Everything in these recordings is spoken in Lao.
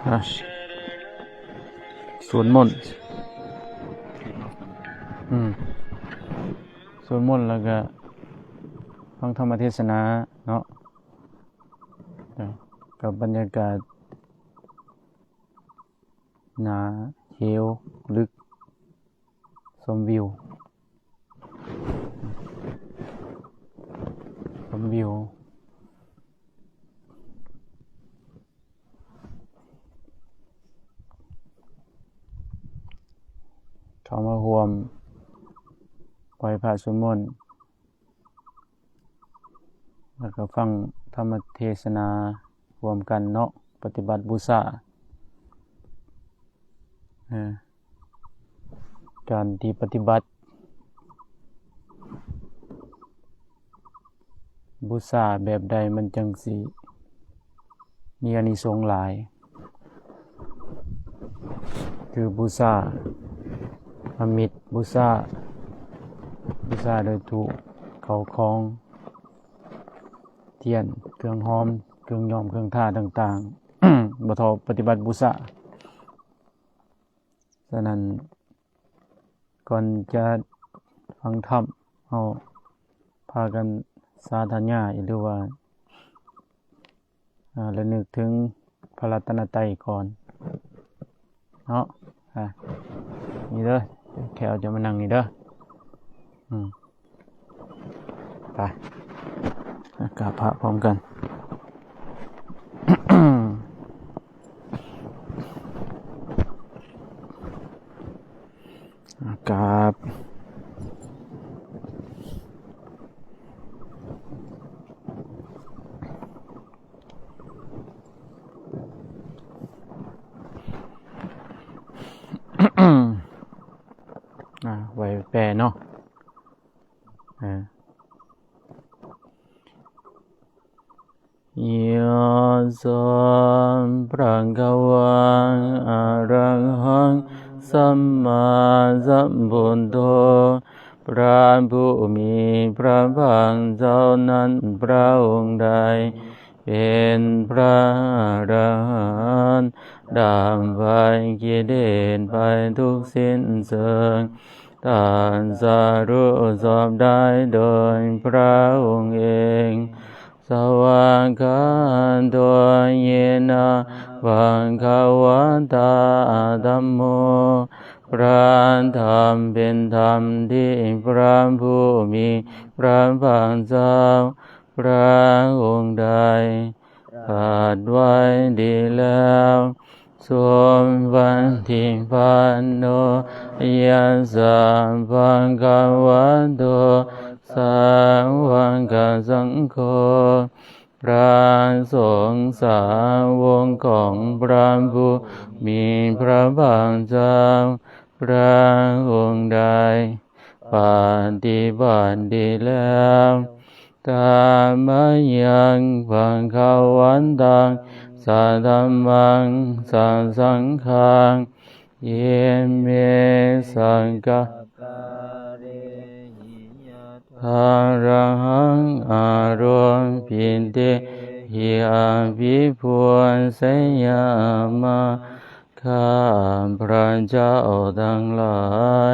ອ່ະ ສວດມົນ ອືມ ສວດມົນແລ້ວກະຟັງທຳມະເທດສະໜາເນາະ ກັບບັນຍາກາດໜ້າເຫວເລິກ ຊົມວິວ ຊົມວິວ ເຂົ້າມາຮ່ວມໄຫວ້ພະສວດມົນ ແລ້ວກໍຟັງທຳມະເທດສະໜາຮ່ວມກັນເນາະ ປະຕິບັດບູຊາ ເອີ ການທີ່ປະຕິບັດບູຊາແບບໃດມັນຈັ່ງຊິມີອານິສົງຫຼາຍ? ຄືບູຊາອາມິດ, ບູຊາ, ບູຊາໂດຍທູບ, ເຂົ້າຂອງ, ທຽນ, ເຄື່ອງຫອມ, ເຄື່ອງຫອມ, ເຄື່ອງທາຕ່າງໆ, ບໍ່ເທົ່າປະຕິບັດບູຊາ. ສະນັ້ນ ກ່ອນຈະຟັງທຳ ເຮົາພາກັນສາທະຍາຍ ຫຼືວ່າ ອາ ລະນຶກເຖິງພະລັດຕະນະໄຕກ່ອນເນາະ. ອາ ນີ້ເດີ ແຂວຈະມານັ່ງນີ້ເດີ. ອືມ ໄປ ກາບພະພ້ອມກັນ. ກາບ ອາ ໄຫວ້ແປເນາະ. ເອີ ຍະສາພະຄະວາ ອະລະຫັງ ສຳມາສຳພຸດໂທ ພະຜູ້ມີພະພາກເຈົ້ານັ້ນ ພະອົງໃດເປັນພະອະລະຫັນ ດັບໄພກິເລດໄປທຸກສິ້ນເຊີງ ຕັດສະຮູ້ຊອບໄດ້ໂດຍພະອົງເອງ. ສະວາກຂາໂຕ ເຍນະ ພະຄະວະຕາ ທຳໂມ ພະທຳເປັນທຳທີ່ພະຜູ້ມີພະພາກເຈົ້າ ພະອົງໃດ ຕັດໄວ້ດີແລ້ວ. ສຸປະຕິປັນໂນ ຍະສະ ພະຄະວະໂຕ ສາວະກະສັງໂຄ ພະສົງສາວົກຂອງພະຜູ້ມີພະພາກເຈົ້າ ພະອົງໃດ ປະຕິບັດດີແລ້ວ. ຕະມະຍັງ ພະຄະວັນຕັງ ສະທຳມັງ ສະສັງຄັງ ອິເມ ສັກກະ ອະຣະຫັງ ອາໂລປິເຕຫິ ອະພິປູເສຍາມະ. ຂ້າພະເຈົ້າທັງຫຼາ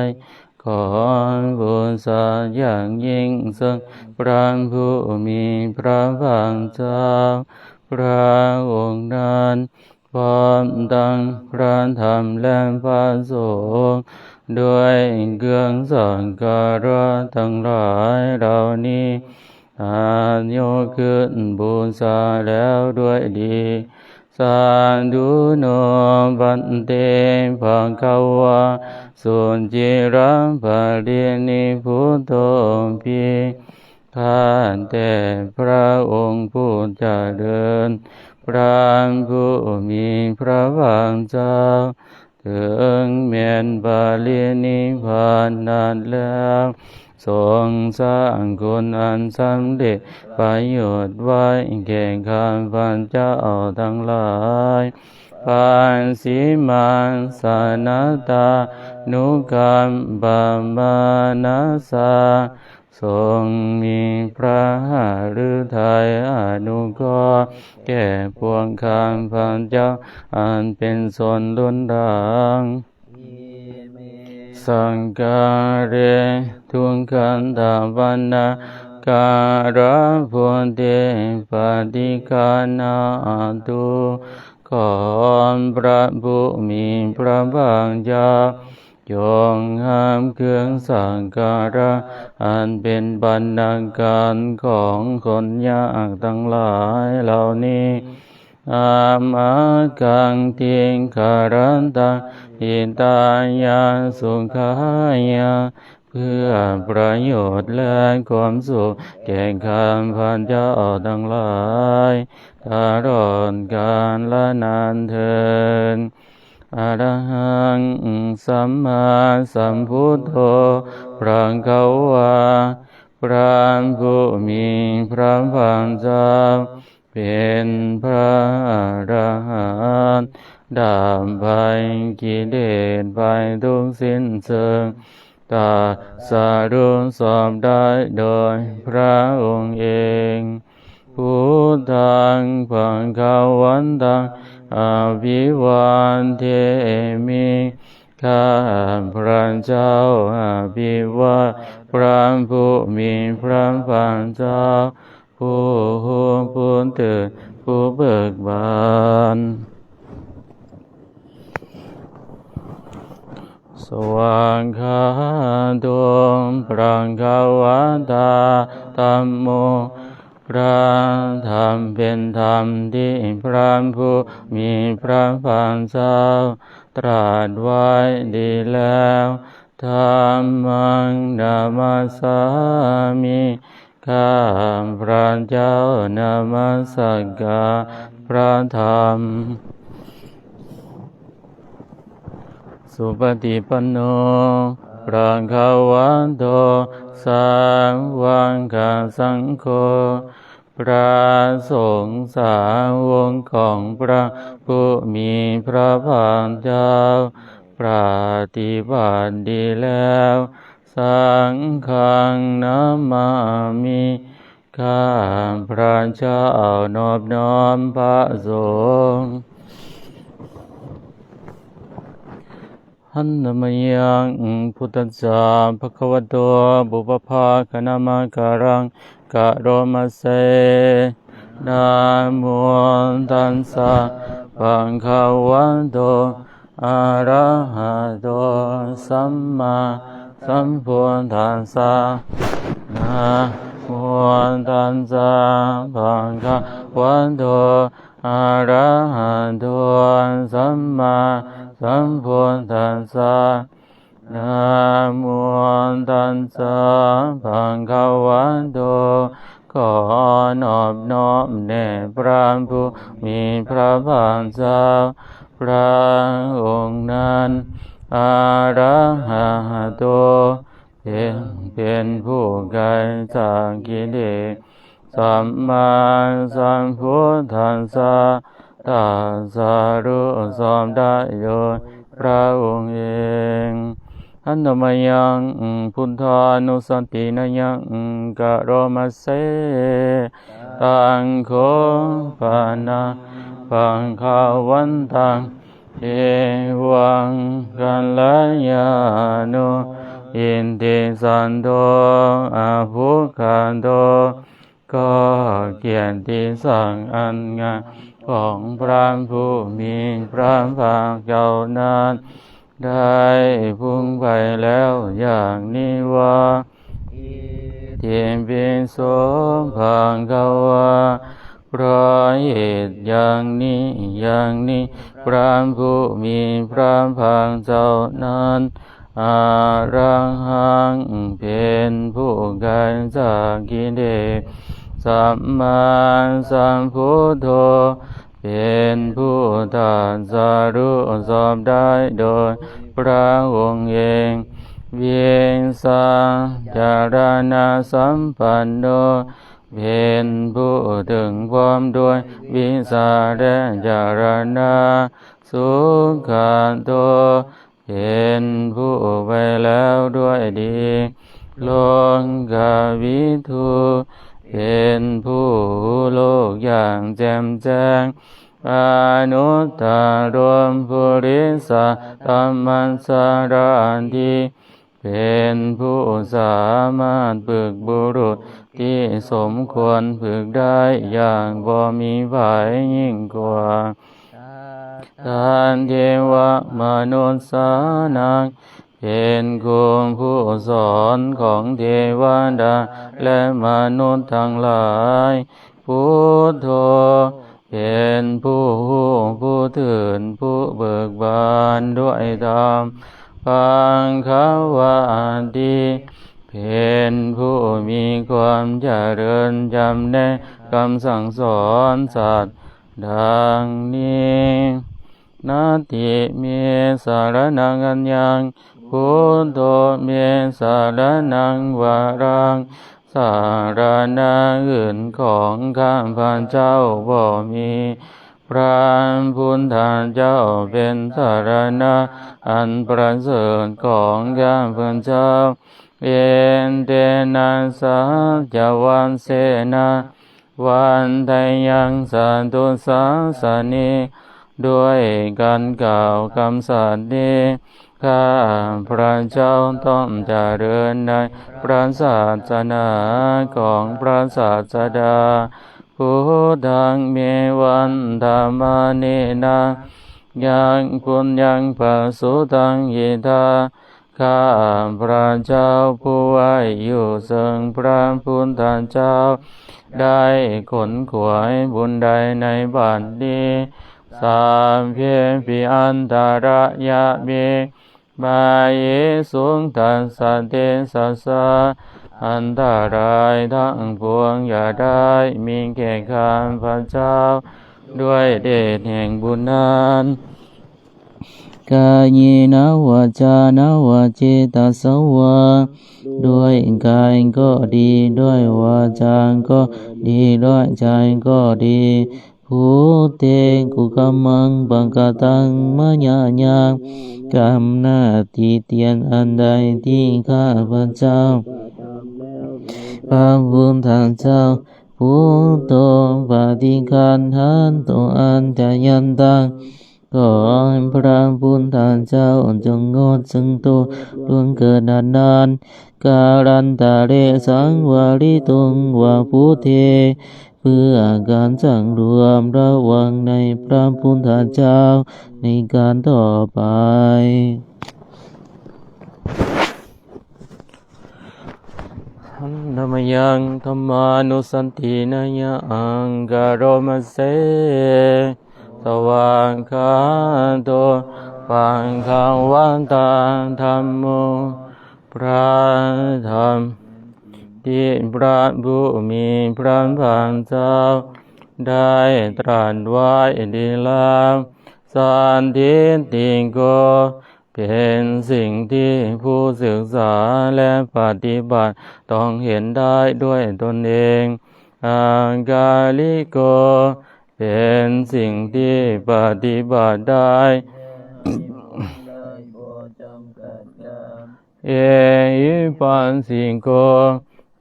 ຍ ຂໍບູຊາຢ່າງຍິ່ງເຊິ່ງພະຜູ້ມີພະພາກເຈົ້າ ພະອົງນັ້ນ ພ້ອມທັງພະທຳ ແລະ ພະສົງ ດ້ວຍເຄື່ອງສັກກາລະທັງຫຼາຍເຫຼົ່ານີ້ ອາຍົກຂຶ້ນບູຊາແລ້ວດ້ວຍດີ. ສາທຸໂນ ພັນເຕ ພະຄະວາ ສຸຈິຣະປະລິນິບພຸດໂຕ ພິ ຂ້າແຕ່ພະອົງຜູ້ຈະເລີນ ພະຜູ້ມີພະພາກເຈົ້າ ເຖິງແມ່ນປະລິນິບພານນັ້ນແລ້ວ ຊົງສ້າງຄຸນອັນສຳເລັດປະໂຫຍດໄວ້ແກ່ຂ້າພະເຈົ້າທັງຫຼາຍ. ປັດຊິມາສະນະຕານຸກຳປະມານະສາ ຊົງມີພຣະຫະລືໄທອະນຸເຄາະແກ່ພວກຂ້າພະເຈົ້າອັນເປັນຊົນລຸນຫຼັງ. ສັກກາເຣ ທຸກຂັນທະວັນນະກາລະພຸດເທ ປະຕິຄານາຕຸ ຂໍພຣະຜູ້ມີພຣະພາກເຈົ້າ ຈົ່ງຮັບເຄື່ອງສັກກາລະອັນເປັນບັນນາການຂອງຄົນຍາກທັງຫຼາຍເຫຼົ່ານີ້ ອາມາກັງ ທິກຂະຣັນຕັງ ຫິຕາຍະ ສຸຂາຍະ ເພື່ອປະໂຫຍດ ແລະ ຄວາມສຸກແກ່ຂ້າພະເຈົ້າທັງຫຼາຍ ຕະຫຼອດການລະນານເທີນ. ອະລະຫັງ ສຳມາສຳພຸດໂທ ພະຄະວາ ພຣະຜູ້ມີພຣະພາກເຈົ້າ ເປັນພຣະອະລະຫັນ ດັບໄພກິເລດໄພທຸກສິ້ນເຊີງ ຕັດສະຮູ້ຊອບໄດ້ໂດຍພຣະອົງເອງ. ພຸດທັງ ພະຄະວັນຕັງ ອະພິວາເທມິ ຂ້າພະເຈົ້າອະພິວາດພຣະຜູ້ມີພຣະພາກເຈົ້າ ຜູ້ຮູ້ຜູ້ຕື່ນ ຜູ້ເບີກບານ. ສະວາກຂາໂຕ ພະຄະວະຕາ ທຳໂມ ພຣະທຳເປັນທຳທີ່ພຣະຜູ້ມີພຣະພາກເຈົ້າຕລັດໄວ້ດີແລ້ວ. ທຳມັງ ນະມັດສາມິ ຂ້າພະເຈົ້ານະມັດສະການພຣະທຳ. ສຸປະຕິປັນໂນ ພະຄະວະໂຕ ສາວະກະສັງໂຄ ພຣະສົງສາວົກຂອງພຣະຜູ້ມີພຣະພາກເຈົ້າ ປະຕິບັດດີແລ້ວ. ສັງຄັງ ນະມາມິ ຂ້າພະເຈົ້ານອບນ້ອມພະສົງ. ຫັນນະມະຍັງ ພຸດທັດສະ ພະຄະວະໂຕ ບຸບບະພາຄະນະມະກາລັງ ກະໂຣມະເຊ. ນະໂມຕັດສະ ພະຄະວະໂຕ ອະລະຫະໂຕ ສຳມາສຳພຸດທັດສະ. ນະໂມຕັດສະ ພະຄະວະໂຕ ອະລະຫະໂຕ ສຳມາສຳພຸດທັດສະ. ນະໂມຕັດສະ ພະຄະວະໂຕ ຂໍນອບນ້ອມແດ່ພຣະຜູ້ມີພຣະພາກເຈົ້າ ພຣະອົງນັ້ນ ອະລະຫະໂຕ ເປັນ ເປັນຜູ້ໄກຈາກກິເລດ ສຳມາສຳພຸດທັດສະ ຕັດສະຮູ້ຊອບໄດ້ໂດຍພຣະອົງເອງ. ຫັນນະມະຍັງ ພຸດທານຸສະຕິນະຍັງ ກະໂຣມະເຊ. ຕັງໂຄ ປະນາ ພະຄະວັນຕັງ ເອວັງ ກັນລະຍາໂນ ອິດທິສັນໂທ ອະປຸກຂະໂຕ. ກໍກຽດຕິສັກອັນງາມຂອງພຣະຜູ້ມີພຣະພາກເຈົ້ານັ້ນ ໄດ້ພຸ້ງໄປແລ້ວຢ່າງນີ້ວ່າ ອິຕິປິໂສ ພະຄະວາ. ເພາະເຫດຢ່າງນີ້ ຢ່າງນີ້ ພຣະຜູ້ມີພຣະພາກເຈົ້ານັ້ນ ອະລະຫັງ ເປັນຜູ້ໄກຈາກກິເລດ ສຳມາສຳພຸດໂທ ເປັນຜູ້ຕັດສະຮູ້ຊອບໄດ້ໂດຍພຣະອົງເອງ. ວິຊາຈາລະນະສຳປັນໂນ ເປັນຜູ້ເຖິງພ້ອມດ້ວຍວິຊາ ແລະ ຈາລະນະ. ສຸຂະໂຕ ເປັນຜູ້ໄປແລ້ວດ້ວຍດີ. ໂລກະວິທູ ເປັນຜູ້ຮູ້ໂລກຢ່າງແຈ່ມແຈ້ງ. ອະນຸດຕະໂລ ປຸລິສະທຳມັດສາຣາທິ ເປັນຜູ້ສາມາດຝຶກບຸລຸດທີ່ສົມຄວນຝຶກໄດ້ຢ່າງບໍ່ມີໃຜຍິ່ງກວ່າ. ທັດເທວະມະນຸດສານັງ ເປັນຄູຜູ້ສອນຂອງເທວະດາ ແລະ ມະນຸດທັງຫຼາຍ. ພຸດໂທ ເປັນຜູ້ຮູ້ ຜູ້ຕື່ນ ຜູ້ເບີກບານດ້ວຍທຳ. ພະຄະວາຕິ ເປັນຜູ້ມີຄວາມຈະເລີນຈຳແນກຄຳສັ່ງສອນສັດດັ່ງນີ້. ນັດຖິເມສະລະນັງອັນຍັງ ພຸດໂທເມສະລະນັງວະລັງ ສາລະນະອື່ນຂອງຂ້າພະເຈົ້າບໍ່ມີ. ພະພຸດທະເຈົ້າເປັນສາລະນະອັນປະເສີດຂອງຂ້າພະເຈົ້າ. ເອເຕນະ ສັດຈະວັດເຊນະ ວັດທະຍັງ ສັດທຸສາສະເນ ດ້ວຍການກ່າວຄຳສັດນີ້ ຂ້າພະເຈົ້າຕ້ອງຈະເລີນໃນພະສາສະໜາຂອງພະສາສະດາ. ພຸດທັງເມ ວັດທະມາເນນະ ຍັງ ປຸນຍັງ ປະສຸຕັງ ອິດຖາ ຂ້າພະເຈົ້າຜູ້ໄວ້ຢູ່ເຊິ່ງພະພຸດທະເຈົ້າ ໄດ້ຂົນຂວາຍບຸນໃດໃນບັດນີ້. ສັບເພປິອັນຕະຣາຍາເມ ມະເຫສຸງ ຕັດສະເຕຊະສາ ອັນຕະລາຍທັງປວງຢ່າໄດ້ມີແກ່ຂ້າພະເຈົ້າ ດ້ວຍເດດແຫ່ງບຸນນັ້ນ. ກາເຍນະ ວາຈານະ ວາເຈຕະສະວາ ດ້ວຍກາຍກໍດີ ດ້ວຍວາຈາກໍດີ ດ້ວຍໃຈກໍດີ. ພຸດເທ ກຸກຳມັງ ປະກະຕັງ ມະຍາຍັງ ກຳໜ້າຕິຕຽນອັນໃດທີ່ຂ້າພະເຈົ້າ ພະພຸດທະເຈົ້າ ພຸດໂທ ປະຕິຄັນທັນໂຕ ອັດຈະຍັນຕັງ ຂໍໃຫ້ພະພຸດທະເຈົ້າຈົ່ງງົດຊຶ່ງໂທດລ່ວງເກີນອັນນັ້ນ. ກາລັນຕະເລ ສັງວາລິຕຸງ ວາພຸດເທ ເພື່ອການສັງລວມລະວັງໃນພະພຸດທະເຈົ້າໃນການຕໍ່ໄປ. ທຳມະຍັງ ທຳມານຸສັນຕິນະຍະ ອັງ ກະໂຣມະເສ ສະຫວາກຂາໂຕ ພະຄະວະຕາ ທຳໂມ ພະທຳທີ່ພະຜູ້ມີພະພາກເຈົ້າໄດ້ຕລັດໄວ້ດີແລ້ວ. ສາທິດຖິໂກ ເປັນສິ່ງທີ່ຜູ້ສຶກສາ ແລະ ປະຕິບັດຕ້ອງເຫັນໄດ້ດ້ວຍຕົນເອງ. ອາກາລິໂກ ເປັນສິ່ງທີ່ປະຕິບັດໄດ້. ເອຫິປັດສິໂກ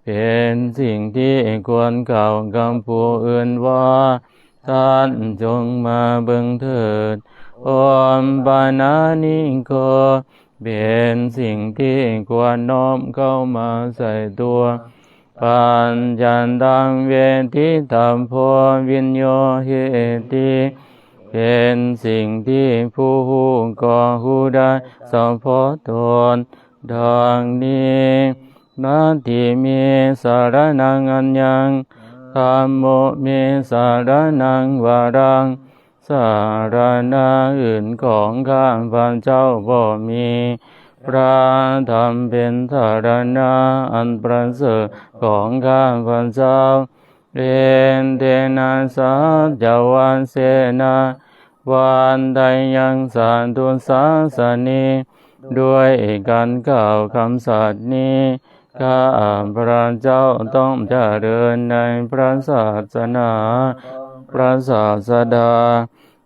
ເປັນສິ່ງທີ່ຄວນກ່າວກັບຜູ້ອື່ນວ່າ ທ່ານຈົ່ງມາເບິ່ງເຖີດ. ໂອປະນານິໂກ ເປັນສິ່ງທີ່ຄວນນ້ອມເຂົ້າມາໃສ່ຕົວ. ປັນຈັນຕັງ ເວທິຕະໂພ ວິນໂຍ ຫິຕິ ເປັນສິ່ງທີ່ຜູ້ຮູ້ກໍຮູ້ໄດ້ສະເພາະຕົນ. ດັ່ງນີ້ ນັດຖິເມ ສະລະນັງອັນຍັງ ທຳໂມ ເມ ສະລະນັງວະລັງ ສາລະນະອື່ນຂອງຂ້າພະເຈົ້າບໍ່ມີ. ພະທຳເປັນສາລະນະອັນປະເສີດຂອງຂ້າພະເຈົ້າ. ເອເຕນະ ສັດຈະວັດເຊນະ ວັດທະຍັງ ສັດທຸສາສະເນ ດ້ວຍການກ່າວຄຳສັດນີ້ ຂ້າພະເຈົ້າຕ້ອງຈະເລີນໃນພະສາສະໜາ ພະສາສະດາ.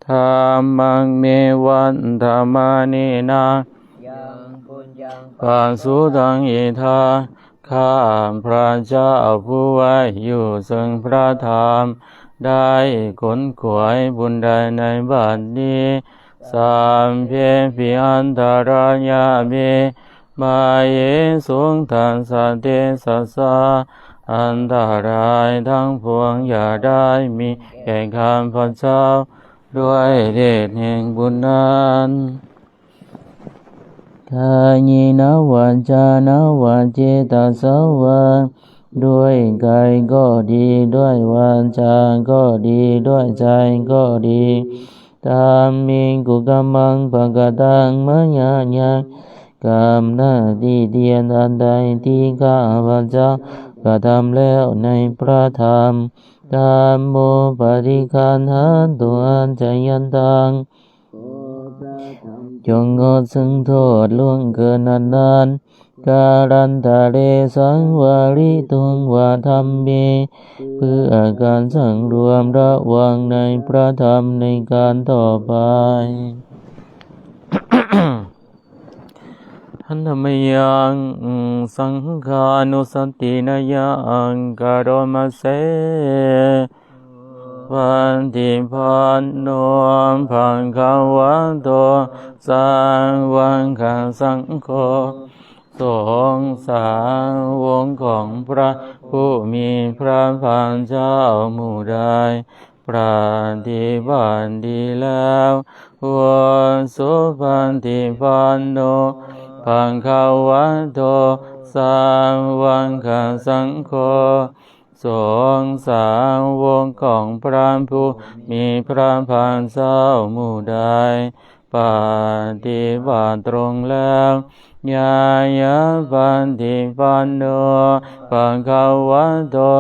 ທຳມັງເມ ວັດທະມາເນນະ ປະສຸຕັງ ອິດຖາ ຂ້າພະເຈົ້າຜູ້ໄວ້ຢູ່ເຊິ່ງພະທຳ ໄດ້ຂົນຂວາຍບຸນໃດໃນບັດນີ້ Sabbepi antarāyā me māhesuṃ tassa tejasā. ອັນຕະລາຍທັງປວງຢ່າໄດ້ມີແກ່ຂ້າພະເຈົ້າ ດ້ວຍເດດແຫ່ງບຸນນັ້ນ. Kāyena vācāya va cetasā vā ດ້ວຍກາຍກໍດີ ດ້ວຍວາຈາກໍດີ ດ້ວຍໃຈກໍດີ Dhamme kukammaṃ pakataṃ mayā yaṃ ກຳໜ້າທີ່ທຽນອັນໃດທີ່ຂ້າພະເຈົ້າກະທຳແລ້ວໃນພະທຳ Dhammo paṭiggaṇhatu accayantaṃ ຈົ່ງງົດເຊິ່ງໂທດລ່ວງເກີນອັນນັ້ນ Kālantare saṃvarituṃ va dhamme ເພື່ອການສັງລວມລະວັງໃນພະທຳໃນການຕໍ່ໄປ. Handa mayaṃ saṅghānussatinayaṃ karoma se. Paṭipanno bhagavato sāvakasaṅgho. ສົງສາວົກຂອງພະຜູ້ມີພະພາກເຈົ້າໝູ່ໃດປະຕິບັດດີແລ້ວ Ujupaṭipanno bhagavato sāvakasaṅgho. ສົງສາວົກຂອງພະຜູ້ມີພະພາກເຈົ້າໝູ່ໃດປະຕິບັດຕົງແລ້ວ Ñāyapaṭipanno bhagavato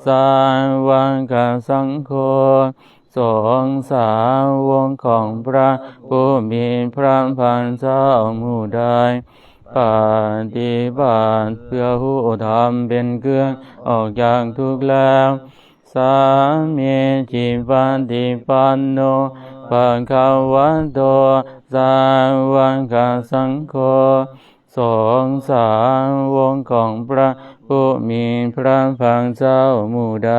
sāvakasaṅgho. ສົງສາວົກຂອງພະຜູ້ມີພະພາກເຈົ້າໝູ່ໃດປະຕິບັດເພື່ອຮູ້ທຳເປັນເຄື່ອງອອກຈາກທຸກແລ້ວ Sāmīcipaṭipanno bhagavato sāvakasaṅgho. ສົງສາວົກຂອງພະຜູ້ມີພະພາກເຈົ້າໝູ່ໃດ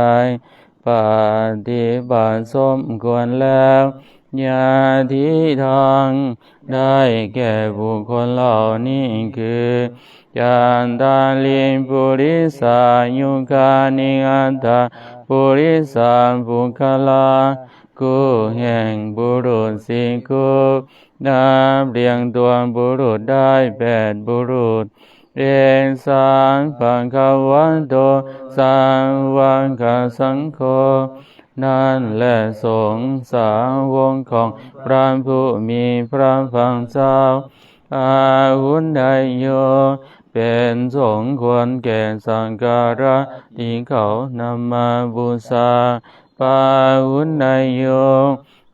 ປະຕິບັດສົມຄວນແລ້ວ Yadidaṃ ໄດ້ແກ່ບຸກຄົນເຫຼົ່ານີ້ຄື Cattāri purisayugāni aṭṭha purisapuggalā ຄູ່ແຫ່ງບຸລຸດສີ່ຄູ່ ນັບລຽງຕົວບຸລຸດໄດ້ແປດບຸລຸດ Esaṃ bhagavato sāvakasaṅgho. ນັ້ນແຫຼະສົງສາວົກຂອງພະຜູ້ມີພະພາກເຈົ້າ Āhuneyyo ເປັນສົມຄວນແກ່ສັກກາລະທີ່ເຂົານຳມາບູຊາ Pāhuneyyo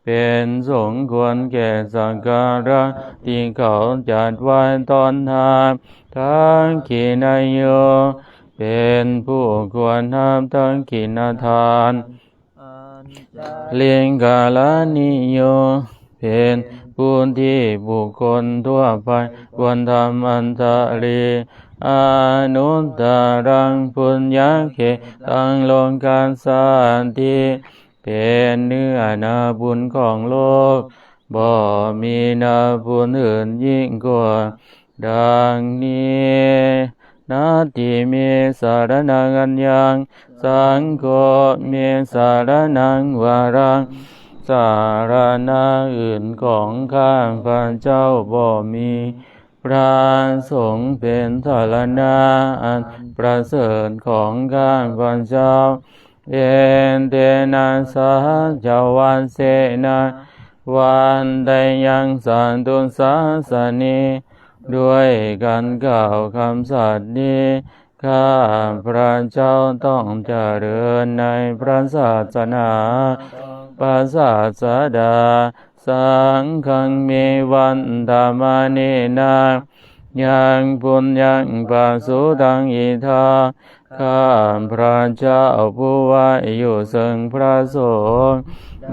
ເປັນສົມຄວນແກ່ສັກກາລະທີ່ເຂົາຈັດໄວ້ຕ້ອນຮັບ Dakkhiṇeyyo ເປັນຜູ້ຄວນຮັບດັກຂິນະທານ Añjalikaraṇīyo ເປັນຜູ້ທີ່ບຸກຄົນທົ່ວໄປຄວນທຳອັນຈາລີ Anuttaraṃ puññakkhettaṃ lokassāti ເປັນເນື້ອນາບຸນຂອງໂລກ ບໍ່ມີນາບຸນອື່ນຍິ່ງກວ່າ. ດັ່ງນີ້ Natthi me saraṇaṃ aññaṃ, saṅgho me saraṇaṃ varaṃ. ສາລະນະອື່ນຂອງຂ້າພະເຈົ້າບໍ່ມີ ພະສົງເປັນສາລະນະອັນປະເສີດຂອງຂ້າພະເຈົ້າ. Etena saccavajjena vaḍḍheyyaṃ satthu sāsane. ດ້ວຍການກ່າວຄຳສັດນີ້ ຂ້າພະເຈົ້າຕ້ອງຈະເລີນໃນພະສາສະໜາ ພະສາດສະດາ. Saṅghaṃ me vandamānena yaṃ puññaṃ pasutaṃ idha. ຂ້າພະເຈົ້າຜູ້ໄວ້ຢູ່ເຊິ່ງພະສົງ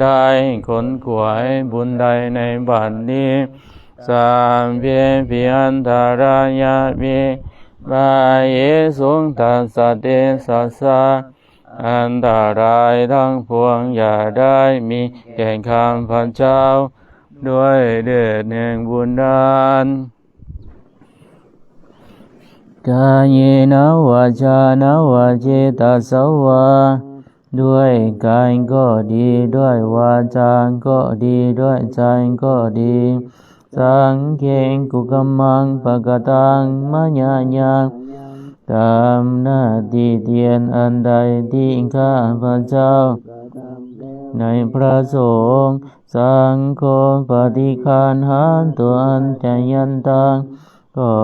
ໄດ້ຂົນຂວາຍບຸນໃດໃນບັດນີ້ Sabbepi antarāyā me ມະເຫສົງ ຕັດສະ ເຕຊະສາ ອັນຕະລາຍທັງປວງ ຢ່າໄດ້ມີແກ່ຂ້າພະເຈົ້າ ດ້ວຍເດດແຫ່ງບຸນນັ້ນ. ກາເຍນະ ວາຈານະ ວາເຈຕະສະວາ ດ້ວຍກາຍກໍດີ ດ້ວຍວາຈາກໍດີ ດ້ວຍໃຈກໍດີ ສັງເກ ກຸກຳມັງ ປະກະຕັງ ມະຍາຍັງ ຕາມໜ້າຕິຕຽນອັນໃດທີ່ຂ້າພະເຈົ້າ ໃນພະສົງ ສັງໂຄ ປະຕິຄັນຫັນຕຸ ອັນຈະຍັນຕັງ ຂໍ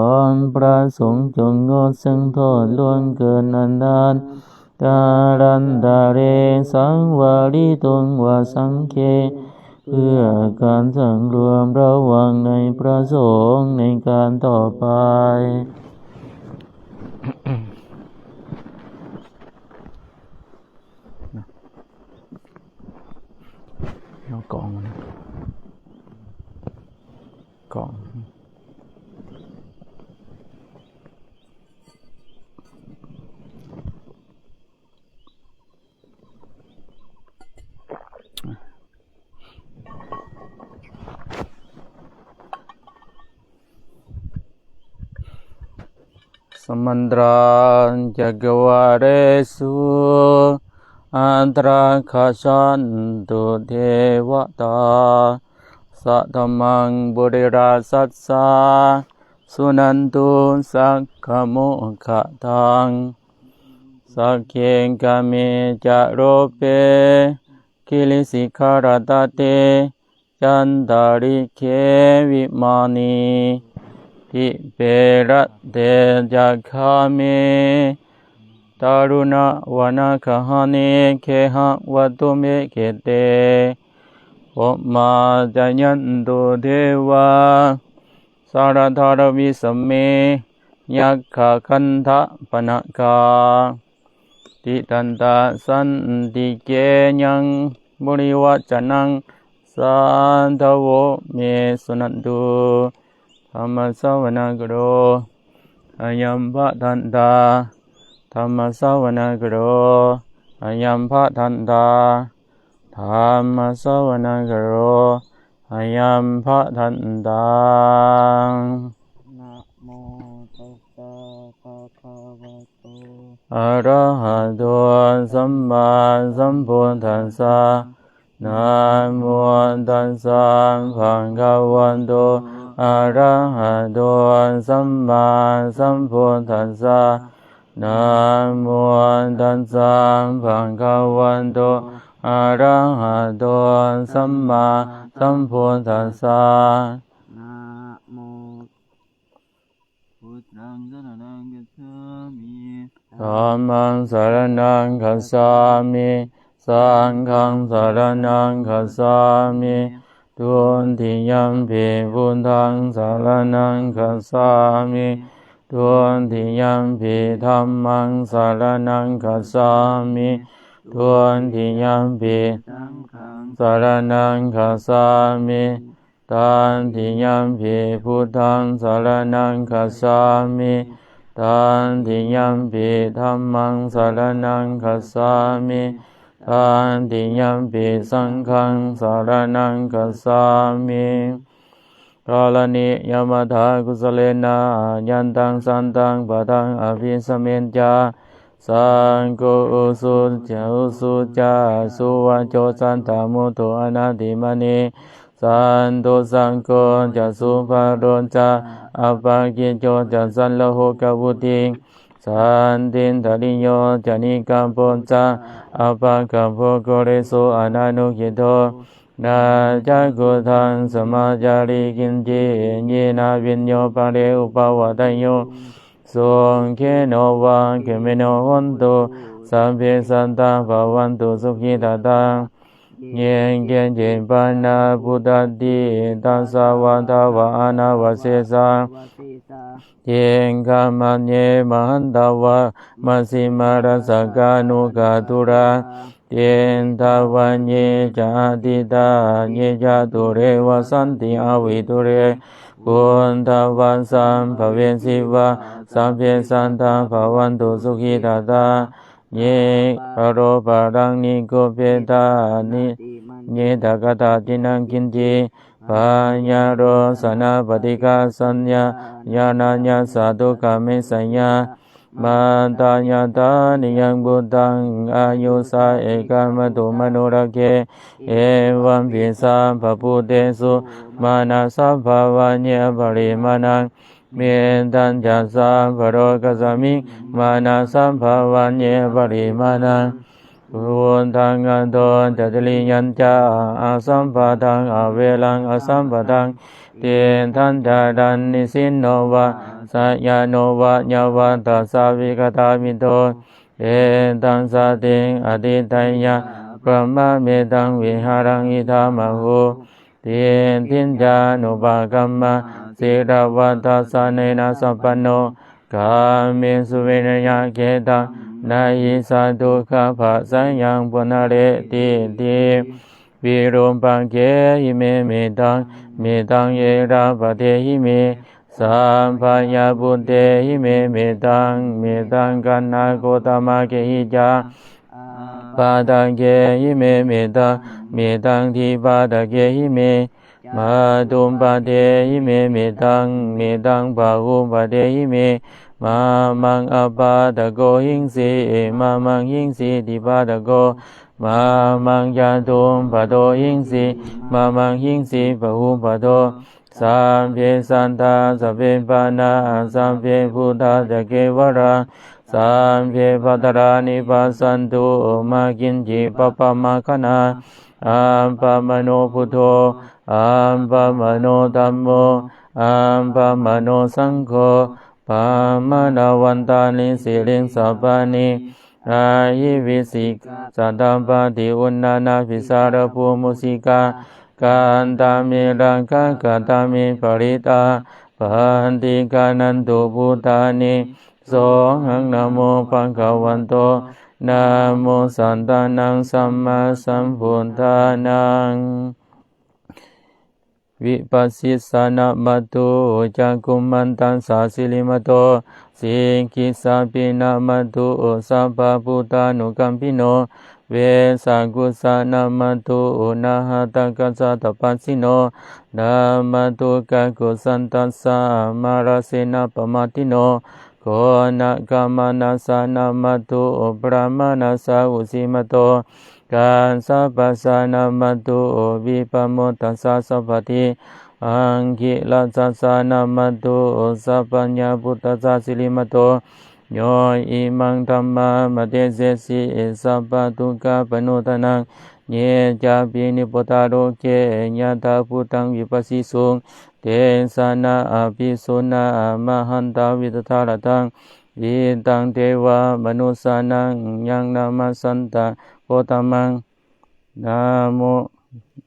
ພະສົງຈົ່ງງົດເຊິ່ງໂທດລ່ວງເກີນອັນນັ້ນ ກາລັນຕະເລ ສັງວາລິຕຸງ ວາສັງເຄ ເພື່ອການສັງລວມລະວັງໃນພະສົງໃນການຕໍ່ໄປ. ເອົາກອງມານະ ກອງ. ສະມັນຕະລັງ ຈັກກະວາເລສຸ ອັດຕາຄະສັນຕຸ ເທວະຕາ ສະທຳມັງ ປຸຣິລາສັດສາ ສຸນັນຕຸ ສັກຂະໂມຄະທັງ ສັກເຂ ກາເມ ຈະໂລເປ ກິລິສິຂະລະຕະເຕ ຈັນຕະລິເຂ ວິມານີ ດີເປ ລັດເຕ ຈັກຂາເມ ຕາລຸນະ ວະນະກະຫະເນ ເຂຫະວັດຕຸ ເມເຂເຕ ໂພມາຈະຍັນຕຸ ເທວາ ສາລະທາລະວິສະເມ ຍັກຂະກັນທະປະນະກາ ຕິຕັນຕະສັນຕິເກ ຍັງ ບໍລິວະຈະນັງ ສາທະໂວ ເມ ສຸນັນຕຸ ທຳມະສະວະນະກາໂລ ອາຍັມພະທັນຕາ ທຳມະສະວະນະກາໂລ ອາຍັມພະທັນຕາ ທຳມະສະວະນະກາໂລ ອາຍັມພະທັນຕາ. ນະໂມຕັດສະ ພະຄະວະໂຕ ອະລະຫະໂຕ ສຳມາສຳພຸດທັດສະ. ນະໂມຕັດສະ ພະຄະວະໂຕ ອະລະຫະໂຕ ສຳມາສຳພຸດທັດສະ. ນະໂມຕັດສະ ພະຄະວະໂຕ ອະລະຫະໂຕ ສຳມາສຳພຸດທັດສະ. ນະໂມ ພຸດທັງສະລະນັງຄັດສາມິ ທຳມັງສະລະນັງຄັດສາມິ ສັງຄັງສະລະນັງຄັດສາມິ ທຸຕິຍຳປິ ພຸດທັງສະລະນັງຄັດສາມິ ທຸຕິຍຳປິ ທຳມັງສະລະນັງຄັດສາມິ ທຸຕິຍຳປິ ສັງຄັງສະລະນັງຄັດສາມິ ຕັດຕິຍຳປິ ພຸດທັງສະລະນັງຄັດສາມິ ຕັດຕິຍຳປິ ທຳມັງສະລະນັງຄັດສາມິ ຕັດຕິຍຳປິ ສັງຄັງສະລະນັງຄັດສາມິ ກາລະນິຍະມັດຖາກຸສະເລນະ ຍັນຕັງສັນຕັງ ປະທັງ ອະພິສະເມນຈາ ສັງໂຄ ອຸຊຸຈະ ອຸຊຸຈະ ສຸວາໂຈ ສັນຕະມຸດໂທ ອະນາທິມະນີ ສັນໂຕ ສັງໂຄ ຈະ ສຸພະໂລ ຈະ ອັບປະກິດໂຈ ຈະ ສັນລະໂຫກະວຸດທິ ສັນຕິນຕະລິໂຍ ຈະ ນິກະໂປ ຈະ ອັບປະກະໂປ ໂກເລ ໂສ ອະນານຸກິດໂທ ນາຈັກຂຸດທັງ ສະມາຈາມິ ກິນຈິ ເຍນະ ວິນໂຍ ປະເລ ອຸປະວາດະໂຍ ສຸເຂໂນ ວາເຂມິໂນ ໂຫນຕຸ ສັບເພ ສັດຕາ ພະວັນຕຸ ສຸຂິຕະຕາ ເຢ ເກຈິ ປະນາ ປຸດຕະຕິ ຕັດສະ ວາທາວະ ອະນາວະເສສາ ເຈກະ ມະເຍ ມະຫັນຕະວາ ມັດຊິມາ ຣາຊະການຸກະທຸລາ Ettāvatthi ca āditā, ye ca dūre vasanti avidūre, bhūtā vā sambhavesī vā, sabbe sattā bhavantu sukhitattā. Ye parūpadaṃ nikubbetha, ye tattha katthaci naṃ kiñci, byārosanā paṭighasaññā, yādaññassa dukkhamiccheyya. Mātā yathā niyaṃ puttaṃ, āyusā ekamatu manurakkhe, evampi sabbabhūtesu, mānasambhāvaye aparimāṇaṃ. Mettañca sabbalokasmiṃ, mānasambhāvaye aparimāṇaṃ. Uddhaṃ adho ca tiriyañca, asambādhaṃ averaṃ asapattaṃ. Tiṭṭhaṃ caraṃ nisinno vā, sayāno vā yāvatassa vigatamiddho, etaṃ satiṃ adhiṭṭheyya, brahmametaṃ vihāraṃ idhamāhu. Diṭṭhiñca anupagamma, sīlavā dassanena sampanno, kāmesu vineyya gedhaṃ, na hi jātu gabbhaseyyaṃ punaretīti. Virūpakkhehi me mettaṃ, mettaṃ erāpathehi me, sabbaññaputtehi me mettaṃ, mettaṃ kaṇhagotamakkehi ca. Ābādhakkehi me mettaṃ, mettaṃ dīpādakkehi me, mātuppadehi me mettaṃ, mettaṃ pahuppadehi me, mā maṃ ābādhako hiṃsi, mā maṃ hiṃsi dīpādako, mā maṃ yātuppado hiṃsi, mā maṃ hiṃsi pahuppado. Sabbe sattā sabbe pāṇā, sabbe bhūtā ca kevalā, sabbe bhadrāni passantu, mā kiñci pāpamaggaṇhā. Appamāṇo buddho, appamāṇo dhammo, appamāṇo saṅgho, pamāṇavantāni siriṃsapāni, ahi vicchikā satapadī uṇṇānābhī sarabū mūsikā, katā me rakkhā, katā me parittā, paṭiggaṇhātu bhūtāni. Sohaṃ namo bhagavato, namo sattannaṃ sammāsambuddhānaṃ. Vipassissa namatthu, cakkhumantassa sirīmato, sikhissapi namatthu, sabbabhūtānukampino, vessabhussa namatthu, ñātakassa tapassino, namatthu kakusandhassa, mārasenappamaddino, koṇagamanassa namatthu, brāhmaṇassa vusīmato, kassapassa namatthu, vippamuttassa sabbadhi, aṅgīrasassa namatthu, sabbaññaputtassa sirīmato, yo imaṃ dhammamadesesi, sabbadukkhapaṇudanaṃ, ye cāpi nibbutā loke, yathābhūtaṃ vipassisuṃ, te janā apisuṇā, mahantā vītarāgaṃ, hitaṃ devamanussānaṃ, yaṃ namassanta gotamaṃ. Namo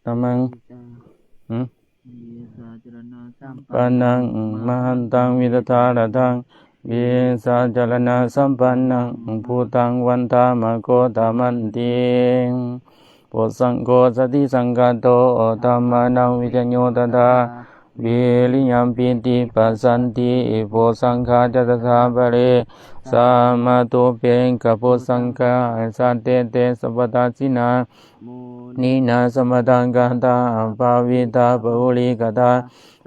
tamaṃ. Hmm? Pannaṃ mahantaṃ vītarāgaṃ, vijjācaraṇasampannaṃ, buddhaṃ vandāma gotamanti. Bojjhaṅgo satisaṅkhāto, dhammānaṃ vicayo tathā, viriyampītipassaddhi bojjhaṅgā ca tathāpare, samādhupekkhabojjhaṅgā, sattete sabbadassinā, muninā sammadakkhātā, bhāvitā bahulīkatā,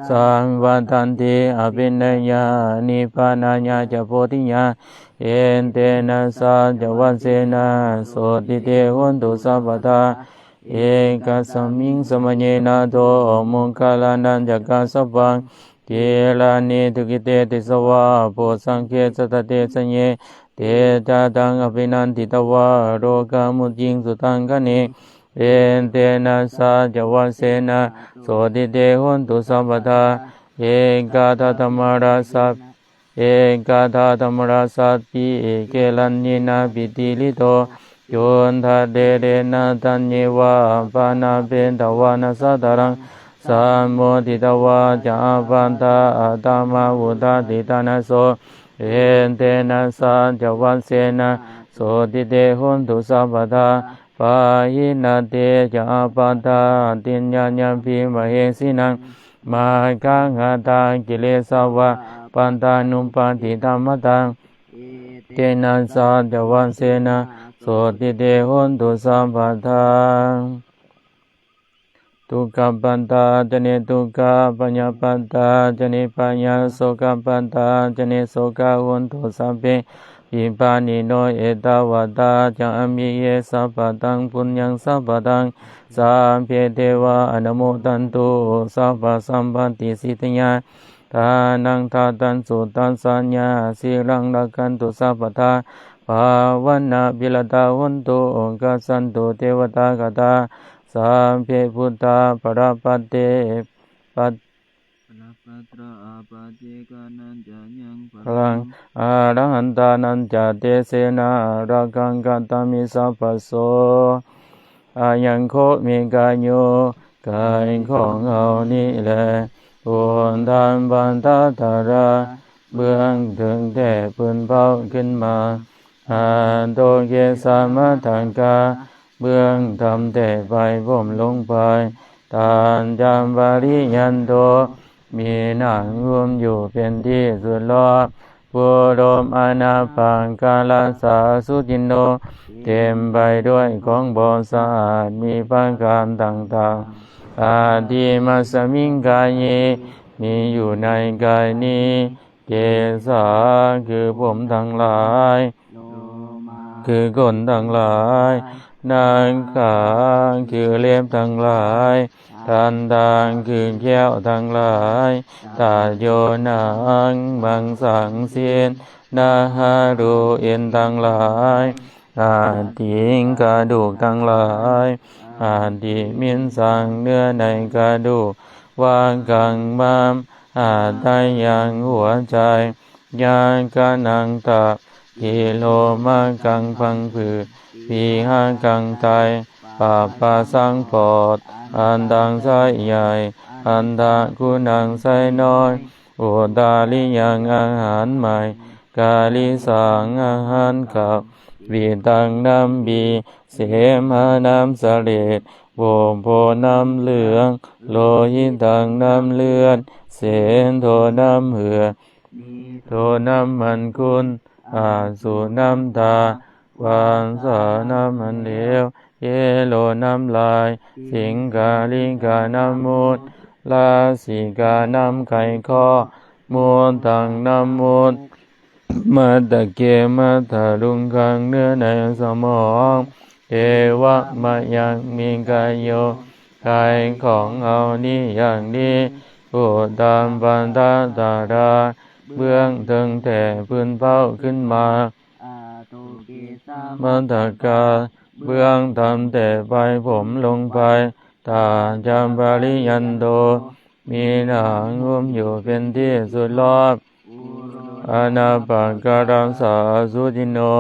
saṃvattanti abhiññāya, nibbānāya ca bodhiyā, etena saccavajjena sotthi te hotu sabbadā. Ekasmiṃ samaye nātho moggallānañca kassapaṃ, gilāne dukkhite disvā bojjhaṅge satta desaye, te ca taṃ abhinanditvā lokāmucciṃsu taṅkhaṇe, etena saccavajjena sotthi te hotu sabbadā. Ekadā dhammarājā Ekadā dhammarājāpi gelaññenābhipīḷito, cundattherena taññeva bhaṇāpetvāna sādaraṃ, sammoditvā ca ābādhā tamhā vuṭṭhāsi ṭhānaso, etena saccavajjena sotthi te hotu sabbadā. pahīnā te ca ābādhā tiṇṇannampi mahesinaṃ, maggāhatakilesāva pattānuppattidhammataṃ, etena saccavajjena sotthi te hotu sabbadā. Dukkhappattā ca niddukkhā, bhayappattā ca nibbhayā, sokappattā ca nissokā hontu sabbepi pāṇino. Ettāvatā ca amhehi sambhataṃ puññasampadaṃ, sabbe devānumodantu sabbasampattisiddhiyā. Dānaṃ dadantu saddhāya, sīlaṃ rakkhantu sabbadā, bhāvanābhiratā hontu, gacchantu devatāgatā. Sabbe buddhā balappattā pat balappattā appaṭighānanāyaṃ balaṃ, arahantānañca tejena rakkhaṃ bandhāmi sabbaso. Ayaṃ kho me kāyo, ກາຍຂອງເຮົານີ້ແລ uddhaṃ bandhatthārā ເບື້ອງເທິງແຕ່ພື້ນເພົ້າຂຶ້ນມາ, adho kesamatthakā ເບື້ອງຕ່ຳແຕ່ປາຍຜົມລົງໄປ, taññapariyanto ມີໜັງຫຸ້ມຢູ່ເປັນທີ່ສຸດລອບ, pūro anapakārassa asucino ເຕັມໄປດ້ວຍຂອງບໍ່ສະອາດມີປະການຕ່າງໆ. Atthi me asmiṃ kāye ມີຢູ່ໃນກາຍນີ້, kesā ຄືຜົມທັງຫຼາຍ, lomā ຄືຂົນທັງຫຼາຍ, nakhā ຄືເລັບທັງຫຼາຍ, dantā ຄືແຂ້ວທັງຫຼາຍ, tayonaṃ ມັງສັງ ຊີ້ນ, nahārū ເອັນທັງຫຼາຍ, aṭṭhiṃ ກະດູກທັງຫຼາຍ, aṭṭhimissaṃ ເນື້ອໃນກະດູກ, vakkaṃ ມ້າມ, hadayaṃ ຫົວໃຈ, yakanaṃ ຕັບ, kilomakhaṃ ພັງຜືດ, vihakaṃ ໄຕ, pappasaṃ ປອດ, antaṃ ໄສ້ໃຫຍ່, antaguṇaṃ ໄສ້ນ້ອຍ, udariyaṃ ອາຫານໃໝ່, karisaṃ ອາຫານເກົ່າ, pittaṃ ນ້ຳບີ, semha ນ້ຳສະເຫຼດ, pubbo ນ້ຳເຫຼືອງ, lohitaṃ ນ້ຳເລືອດ, sedo ນ້ຳເຫື່ອ, medho ນ້ຳມັນຂຸ້ນ, asu ນ້ຳຕາ, vassa ນ້ຳມັນເຫຼວ, yelo ນ້ຳລາຍ, siṅgharikā ນ້ຳມູດ, lasikā ນ້ຳໄຄຄໍ້, muttaṃ ນ້ຳມູດ, matthake ມັດທະລຸງຄັງ ເນື້ອໃນສະໝອງ, evamayaṃ me kāyo ກາຍຂອງເຮົານີ້ຢ່າງນີ້, uddhaṃ bandhatthārā ເບື້ອງເທິງແຕ່ພື້ນເພົ້າຂຶ້ນມາ, adho kesamatthakā ເບື້ອງຕ່ຳແຕ່ປາຍຜົມລົງໄປ, taññapariyanto ມີໜັງຫຸ້ມຢູ່ເປັນທີ່ສຸດລອບ, pūro anapakārassa asucino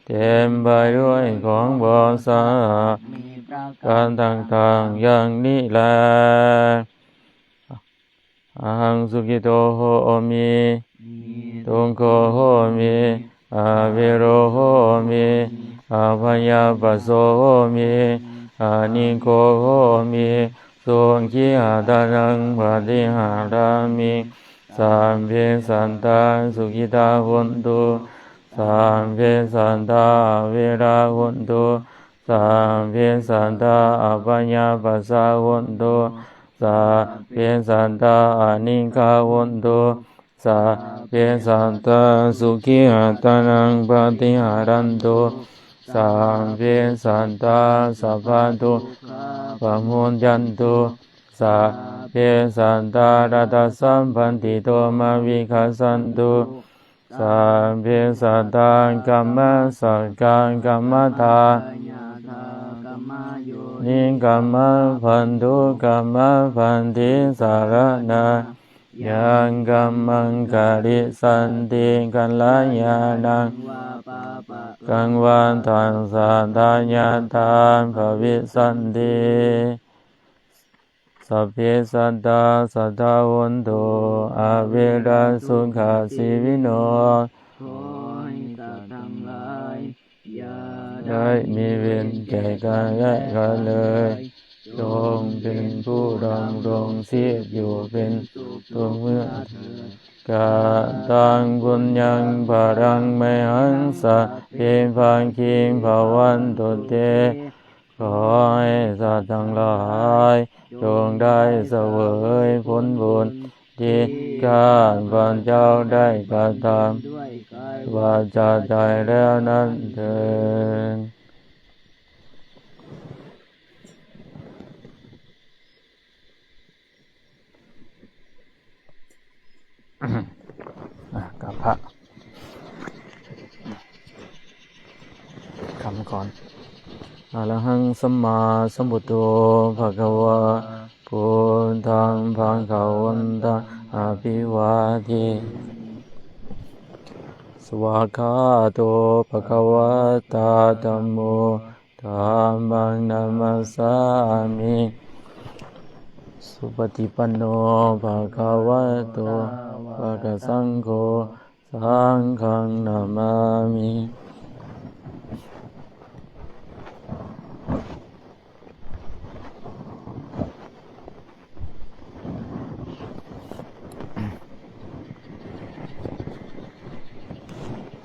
ເຕັມໄປດ້ວຍຂອງບໍ່ສະອາດ ມີປະການຕ່າງໆຢ່າງນີ້ແລ. Ahaṃ sukhito homi, niddukkho homi, avero homi, abyāpajjho homi, anīgho homi, sukhī attānaṃ paṭiharāmi. Sabbe sattā sukhitā hontu, sabbe sattā averā hontu, sabbe sattā abyāpajjhā hontu, sabbe sattā anīghā hontu, sabbe sattā sukhī attānaṃ paṭiharantu, sabbe sattā sabbadukkhā pamuccantu, sabbe sattā laddhasampattito mā vigacchantu, sabbe sattā kammassakā kammadāyādā kammayonī kammabandhū kammapāṇī saraṇā yaṃ kammaṃ karissanti kalyāṇaṃ vā pāpakaṃ vā tassa dāyādā bhavissanti. Sabbe sattā sadā hontu averā sukhajīvino. ຂໍໃຫ້ສັດທັງຫຼາຍ ຢ່າໄດ້ ຮ້າຍມີເວນແກ່ກັນແລະກັນເລີຍ. ຈົ່ງເປັນຜູ້ດຳລົງຊີບຢູ່ເປັນສຸກທຸກເມື່ອເທີ້ນ. ກະຕັງປຸນຍັງພະລັງໄມຫັງສາ ເພພາຄີພະວັນຕຸເຕ. ຂໍໃຫ້ສັດທັງຫຼາຍຈົ່ງໄດ້ສະເຫວີຍຜົນບຸນ ທີ່ຂ້າພະເຈົ້າໄດ້ກະທຳດ້ວຍກາຍວາຈາໃຈແລ້ວນັ້ນເທີ້ນ. ອ່ະ ກາບພະ ຄຳກ່ອນ. ອະລະຫັງ ສຳມາສຳພຸດໂທ ພະຄະວາ ພຸດທັງພະຄະວັນຕັງ ອະພິວາເທມິ. ສະວາກຂາໂຕ ພະຄະວະຕາ ທຳໂມ ທຳມັງ ນະມັດສາມິ. ສຸປະຕິປັນໂນ ພະຄະວະໂຕ ສາວະກະສັງໂຄ ສັງຄັງ ນະມາມິ.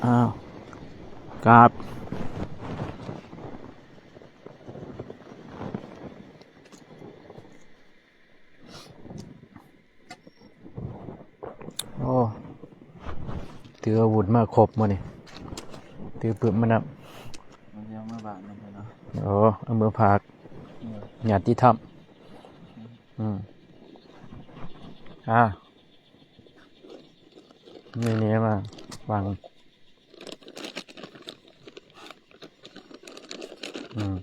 ອ້າວ ກາບ. ໂອ້ ຖືອາວຸດມາຄົບມື້ນີ້ ຖືປຶບມານຳ. ມັນຊິເອົາມາບາດນັ້ນເນາະ. ໂອ້ ເອົາມືຝາກ ເອີ ຍາດຕິທຳ. ອືມ ອ່າ ນີ້ ນີ້ມາວາງ. ອືມ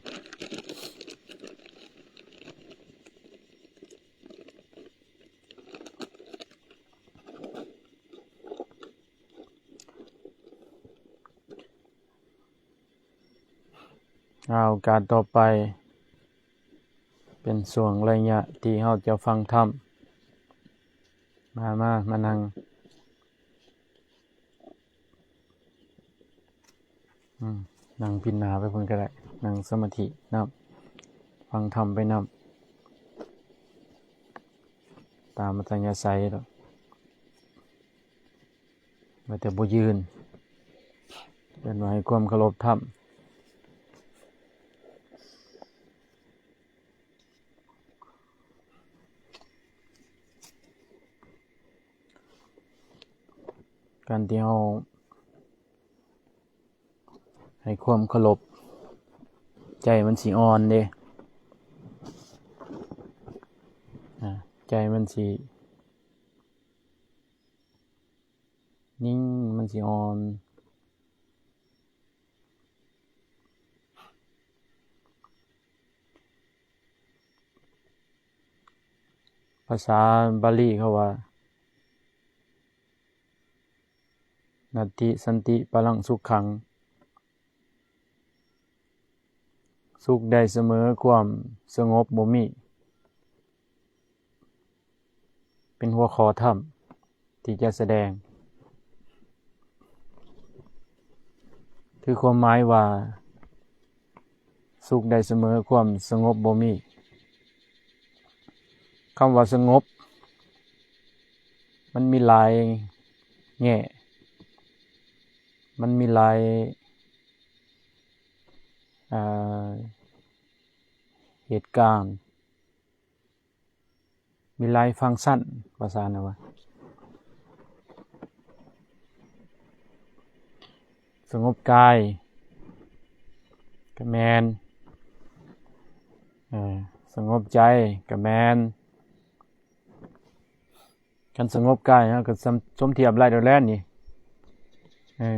ອາ ໂອກາດຕໍ່ໄປ ເປັນຊ່ວງໄລຍະທີ່ເຮົາຈະຟັງທຳ. ມາ ມາ ມານັ່ງ. ອືມ ນັ່ງພິນໜ້າໄປພຸ້ນກໍໄດ້ ນັ່ງສະມາທິນຳ ຟັງທຳໄປນຳ ຕາມອັດຕະຍາໄສດອກ ວ່າແຕ່ບໍ່ຢືນ ເອີ້ນວ່າໃຫ້ຄວາມເຄົາລົບທຳ. ການທີ່ເຮົາໃຫ້ຄວາມເຄົາລົບ ໃຈມັນຊິອ່ອນເດ້ ອາ ໃຈມັນຊິນິ່ງ ມັນຊິອ່ອນ. ພາສາບາລີເຂົາວ່າ ນັດຖິສັນຕິປະລັງສຸຂັງ ສຸກໄດ້ສະເໝີຄວາມສະຫງົບບໍ່ມີ. ເປັນຫົວຂໍ້ທຳທີ່ຈະສະແດງ ຄືຄວາມໝາຍວ່າ ສຸກໄດ້ສະເໝີຄວາມສະຫງົບບໍ່ມີ. ຄຳວ່າສະຫງົບ ມັນມີຫຼາຍແງ່ ມັນມີຫຼາຍ ເອີ ເຫດການ ມີຫຼາຍຟັງຊັນ ວ່າຊັ້ນນະວ່າ ສະຫງົບກາຍກະແມ່ນ ເອີ ສະຫງົບໃຈກະແມ່ນ. ຄັນສະຫງົບກາຍເຮົາກໍສົມທຽບໄດ້ໂດດແລ້ວນີ້ ເອີ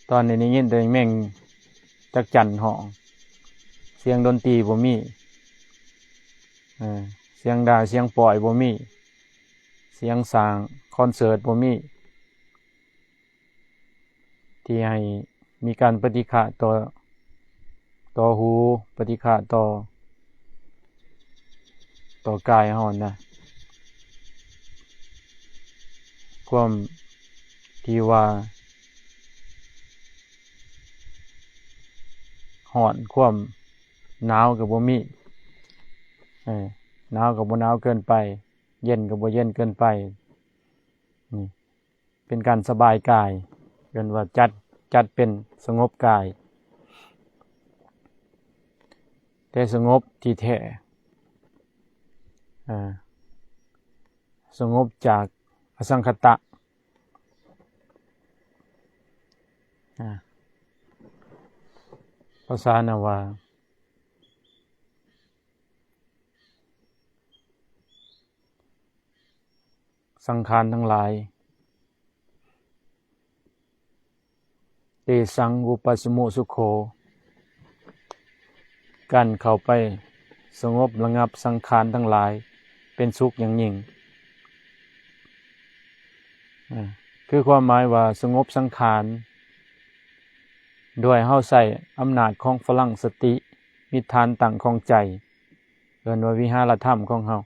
ຕອນນີ້ໄດ້ຍິນແຕ່ແມງຈັກຈັ່ນຮ້ອງ ສຽງດົນຕີບໍ່ມີ ເອີ ສຽງດ່າສຽງປ້ອຍບໍ່ມີ ສຽງສ້າງຄອນເສີດບໍ່ມີ ທີ່ໃຫ້ມີການປະຕິຄະຕໍ່ ຕໍ່ຫູ ປະຕິຄະຕໍ່ ຕໍ່ກາຍເຮົານະ ຄວາມທີ່ວ່າ ຮ້ອນ ຄວາມໜາວກໍບໍ່ມີ ເອີ ໜາວກໍບໍ່ໜາວເກີນໄປ ເຢັນກໍບໍ່ເຢັນເກີນໄປ ນີ້ ເປັນການສະບາຍກາຍ ເອີ້ນວ່າຈັດ ຈັດເປັນສະຫງົບກາຍ ແຕ່ສະຫງົບທີ່ແທ້ ເອີ ສະຫງົບຈາກອະສັງຄະຕະ ອາ ພາສານະວ່າ ສັງຂານທັງຫຼາຍ ເຕສັງ ວຸປະສະໂມ ສຸໂຂ ການເຂົ້າໄປສະຫງົບລະງັບສັງຂານທັງຫຼາຍ ເປັນສຸກຢ່າງຍິ່ງ ອາ ຄືຄວາມໝາຍວ່າສະຫງົບສັງຂານ ໂດຍເຮົາໃຊ້ອຳນາດຂອງພະລັງສະຕິ ມີຖານຕັ້ງຂອງໃຈ ເອີ້ນວ່າວິຫາລະທຳຂອງເຮົາ.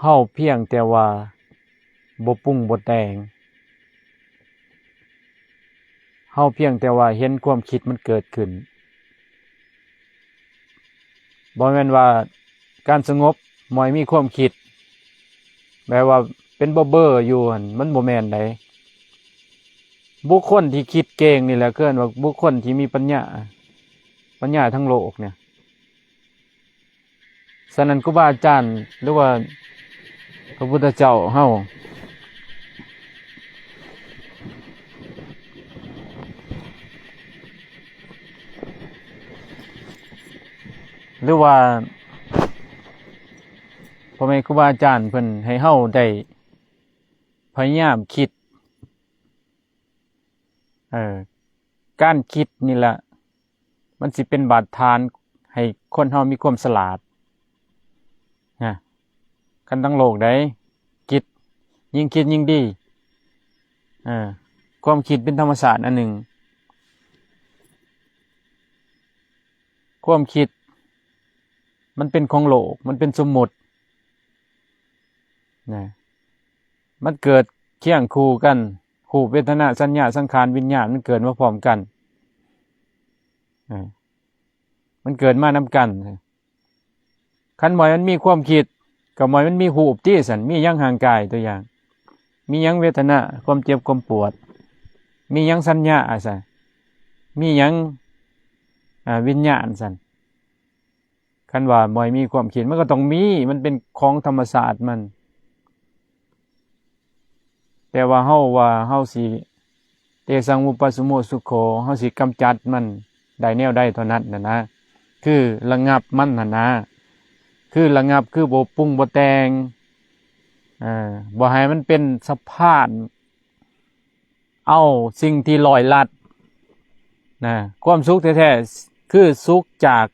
ເຮົາພຽງແຕ່ວ່າບໍ່ປຸງບໍ່ແຕ່ງ ເຮົາພຽງແຕ່ວ່າເຫັນຄວາມຄິດມັນເກີດຂຶ້ນ ບໍ່ແມ່ນວ່າການສະຫງົບບໍ່ໃຫ້ມີຄວາມຄິດ ແບບວ່າເປັນເບີໆຢູ່ຫັ້ນ ມັນບໍ່ແມ່ນໃດ. ບຸກຄົນທີ່ຄິດເກັ່ງນີ້ແຫຼະ ເອີ້ນວ່າບຸກຄົນທີ່ມີປັນຍາ ປັນຍາທາງໂລກນີ້. ສະນັ້ນ ຄູບາອາຈານ ຫຼືວ່າພະພຸດທະເຈົ້າເຮົາ ຫຼືວ່າພໍ່ແມ່ຄູບາອາຈານເພິ່ນໃຫ້ເຮົາໄດ້ພະຍາຍາມຄິດ ເອີ ການຄິດນີ້ລະ ມັນຊິເປັນບາດຖານໃຫ້ຄົນເຮົາມີຄວາມສະຫຼາດນະ ຄັນທັງໂລກໃດ ຄິດ ຍິ່ງຄິດຍິ່ງດີ ເອີ ຄວາມຄິດເປັນທຳມະຊາດອັນໜຶ່ງ ຄວາມຄິດມັນເປັນຂອງໂລກ ມັນເປັນສົມມຸດນະ ມັນເກີດຄຽງຄູ່ກັນ ຮູບ ເວທະນາ ສັນຍາ ສັງຂານ ວິນຍານ ມັນເກີດມາພ້ອມກັນ ເອີ ມັນເກີດມານຳກັນ. ຄັນບໍ່ໃຫ້ມັນມີຄວາມຄິດ ກໍບໍ່ໃຫ້ມັນມີຮູບຕິຊັ້ນ ມີຫຍັງຮ່າງກາຍ ຕົວຢ່າງ ມີຫຍັງເວທະນາ ຄວາມເຈັບຄວາມປວດ ມີຫຍັງສັນຍາຊັ້ນ ມີຫຍັງ ອາ ວິນຍານຊັ້ນ. ຄັນວ່າບໍ່ໃຫ້ມີຄວາມຄິດ ມັນກໍຕ້ອງມີ ມັນເປັນຂອງທຳມະຊາດມັນ. ແຕ່ວ່າເຮົາວ່າເຮົາຊິ ເຕສັງ ວຸປະສະໂມ ສຸໂຂ ເຮົາຊິກຳຈັດມັນໄດ້ແນວໃດເທົ່ານັ້ນນະນະ ຄືລະງັບມັນຫັ້ນນະ ຄືລະງັບ ຄືບໍ່ປຸງບໍ່ແຕ່ງ ເອີ ບໍ່ໃຫ້ມັນເປັນສະພານ ເອົາສິ່ງທີ່ລອຍລັດນະ ຄວາມສຸກແທ້ໆ ຄືສຸກຈາກ